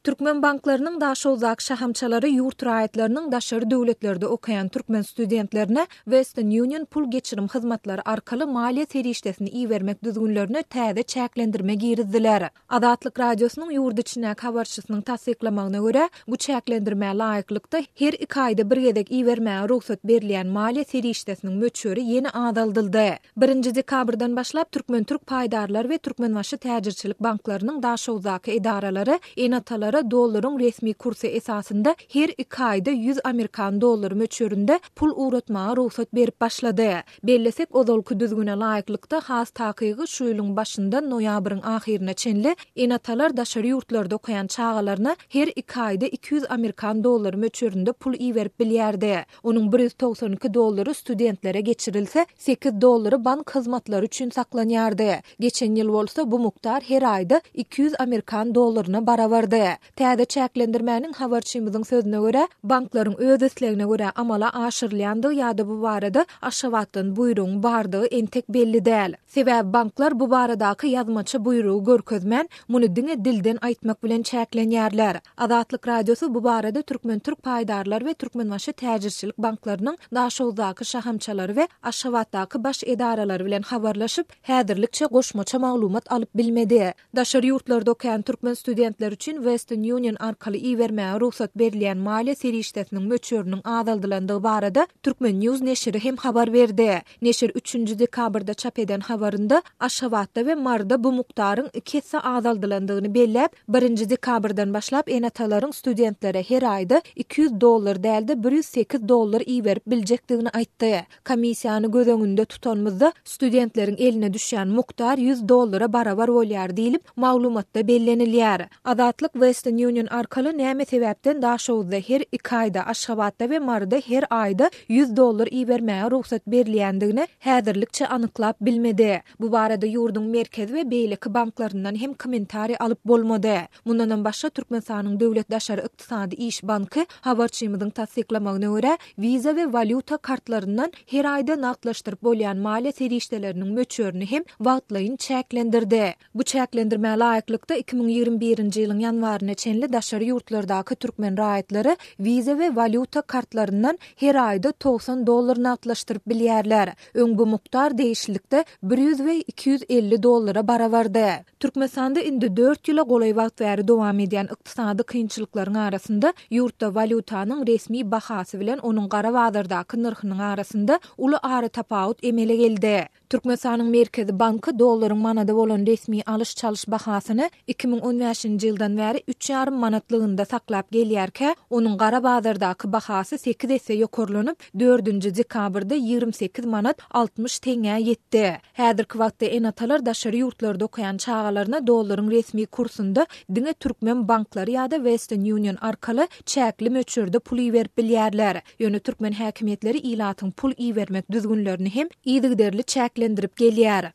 Türkmen banklarynyň Daşoguzdaky şahamçalary ýurt raýatlarynyň daşary döwletlerde okaýan türkmen studentlerine Western Union pul geçirim hyzmatlary arkaly maliýe serişdesini ibermek düzgünlerine täze çäklendirme girizdiler. Azatlyk Radiosynyň ýurt içindäki habarçysynyň tassyklamagyna görä, bu çäklendirmä laýyklykda, her iki aýda bir gezek ibermäge rugsat berilýän maliýe serişdesiniň möçberi ýene azaldyldy. Birinji dekabrdan başlap Türkmen-türk paýdarlar we Türkmenbaşy täjirçilik banklarynyň Daşoguzdaky edaralary ene-atalara dollaryň resmi kursy esasynda her iki aýda 100 amerikan dollary möçberinde pul ugratmaga rugsat berip başlady. Bellesek, ozalky düzgüne laýyklykda, has takygy şu ýylyň başyndan noýabryň ahyryna çenli ene-atalar daşary ýurtlarda okaýan çagalaryna her iki aýda 200 amerikan dollary möçberinde pul iberip bilýärdi. Onuň 192 dollary studentlere geçirilse, sekiz dollary bank hyzmatlary üçin saklanýardy. Geçen ýyl bolsa bu mukdar her aýda 200 amerikan dollaryna barabardy. Täze çäklendirmäniň habarçymyzyň sözüne görä, banklaryň öz islegine görä amala aşyrylýandygy ýa-da bu barada Aşgabatdan buýrugyň bardygy entek belli däl. Sebäbi banklar bu baradaky ýazmaça buýrugy görkezmän, muny diňe dilden aýtmak bilen çäklenýärler. Azatlyk Radiosy bu barada Türkmen-türk paýdarlar we Türkmenbaşy täjirçilik banklarynyň Daşoguzdaky şahamçalary we Aşgabatdaky baş edaralary bilen habarlaşyp, häzirlikçe goşmaça maglumat alyp bilmedi. Daşary ýurtlarda okaýan türkmen studentleri üçin Western Union arkaly ibermäge rugsat berilýän maliýe serişdesiniň möçberiniň azaldylandygy barada Turkmen. News neşiri hem habar berdi. Neşir üçünji dekabrda çap eden habarynda Aşgabatda we Maryda bu mukdaryň iki esse azaldylandygyny belläp, birinji dekabrdan başlap ene-atalaryň studentlere her aýda 200 dollar däl-de 108 dollar iberip biljekdigini aýtdy. Komissiýany göz öňünde tutanymyzda, studentleriň eline düşýän mukdar 100 dollara barabar bolýar diýlip, maglumatda bellenilýär. Azatlyk Western Union arkaly näme sebäpden Daşoguzda her iki aýda, Aşgabatda we Maryda her aýda 100 dollar ibermäge rugsat berilýändigini häzirlikçe anyklap bilmedi. Bu barada ýurduň merkezi we beýleki banklaryndan hem kommentariý alyp bolmady. Mundanam başga, Türkmenistanyň Döwlet daşary ykdysady iş banky habarçymyzyň tassyklamagyna görä, Visa we walýuta kartlaryndan her aýda nagtlaşdyryp bolýan maliýe serişdeleriniň möçberini hem wagtlaýyn çäklendirdi. Bu çäklendirmä laýyklykda, 2021-nji ýylyň ýanwaryna çenli daşary ýurtlardaky türkmen raýatlary Visa we walýuta kartlaryndan her aýda 90 dollar nagtlaşdyryp bilýärler. Öň bu mukdar degişlilikde 100 we 250 dollara barabardy. Türkmenistanda indi dört ýyla golaý wagt bäri dowam edýän ykdysady kynçylyklaryň arasynda ýurtda walýutanyň resmi bahasy bilen onuň gara bazardaky nyrhynyň arasynda uly aratapawut emele geldi. Türkmenistanyň Merkezi banky dollaryň manada bolan resmi alyş-çalyş bahasyny 2015-nji ýyldan bäri üç ýarym manatlygynda saklap gelýärkä, onuň gara bazardaky bahasy sekiz esse ýokarlanyp, dördünji dekabrda 28 manat 60 teňňä ýetdi. Häzirki wagtda ene-atalar daşary ýurtlarda okaýan çagalaryna dollaryň resmi kursunda diňe türkmen banklary ýa-da Western Union arkaly çäkli möçberde pul iberip bilýärler. Ýöne türkmen häkimiýetleri ilatyň pul ibermek düzgünlerini hem yzygiderli çäklendirip gelýär.